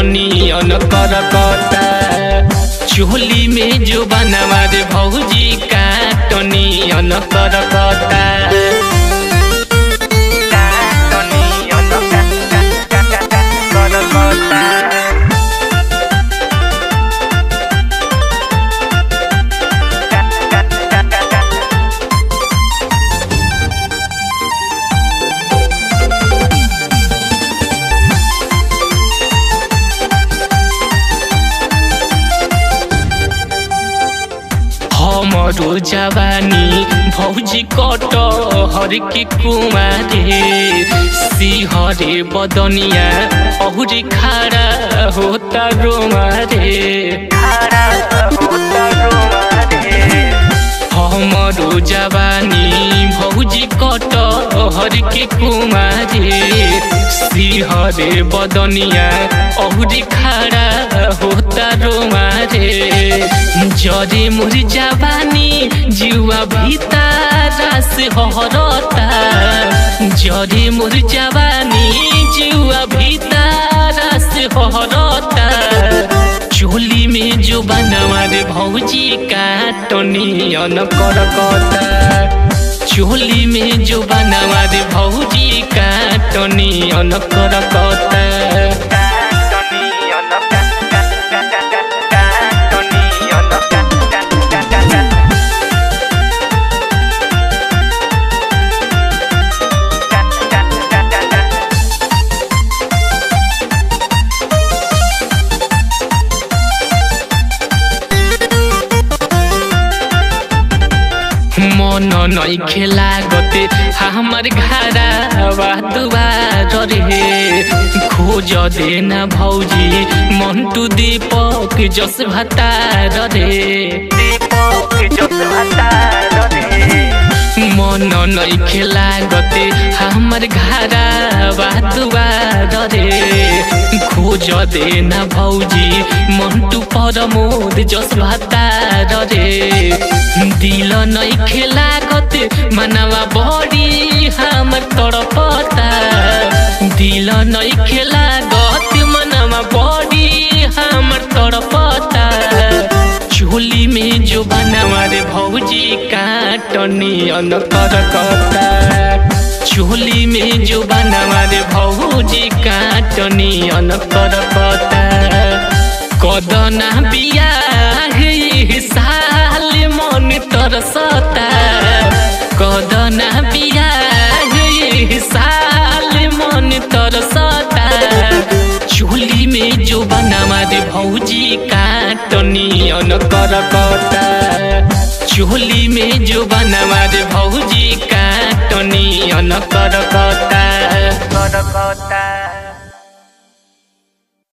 काटनियन करकता। चोली में जो बनवा रे भौजी काटनियन करकता। हमरो जवानी भौजी कट हर के कुमारे सिंहरे बदनिया अहुरी खारा होता रोमारे। हमरो जवानी भौजी कट हर के कुमारे सिंहरे बदनिया अहुरी खारा होता रोमारे। जरे मोर जवानी जुआ भीतर से हरता। जरे मोर जवानी जुआ भीतर से हरता। चोली में जो बनवा रे भौजी काटनियन करकता। चोली में जो बनवा रे भौजी काटनियन करकता। मन नइखे लागते हमर घरवा दुआर रे। खोज देना भौजी मंटू दीपक जस भतार रे। मन नइखे लागते हमर घरवा दुआर रे। खोज देना भौजी मंटू परमोद जस भतार रे। दिल नइखे लागत मनवा बड़ी हमर तड़पता। दिल नइखे लागत मनवा बड़ी हमर तड़पता। चोली में जो बनवा रे भौजी काटनियन करकता। चोली में जो बनवा रे भौजी काटनियन करकता। कदना बियाह साल मन तरसता। कदना बियाह साल मन तरसता। चोली में जो बनवा रे भौजी काटनियन करकता। चोली में जो बनवा रे भौजी काटनियन करकता।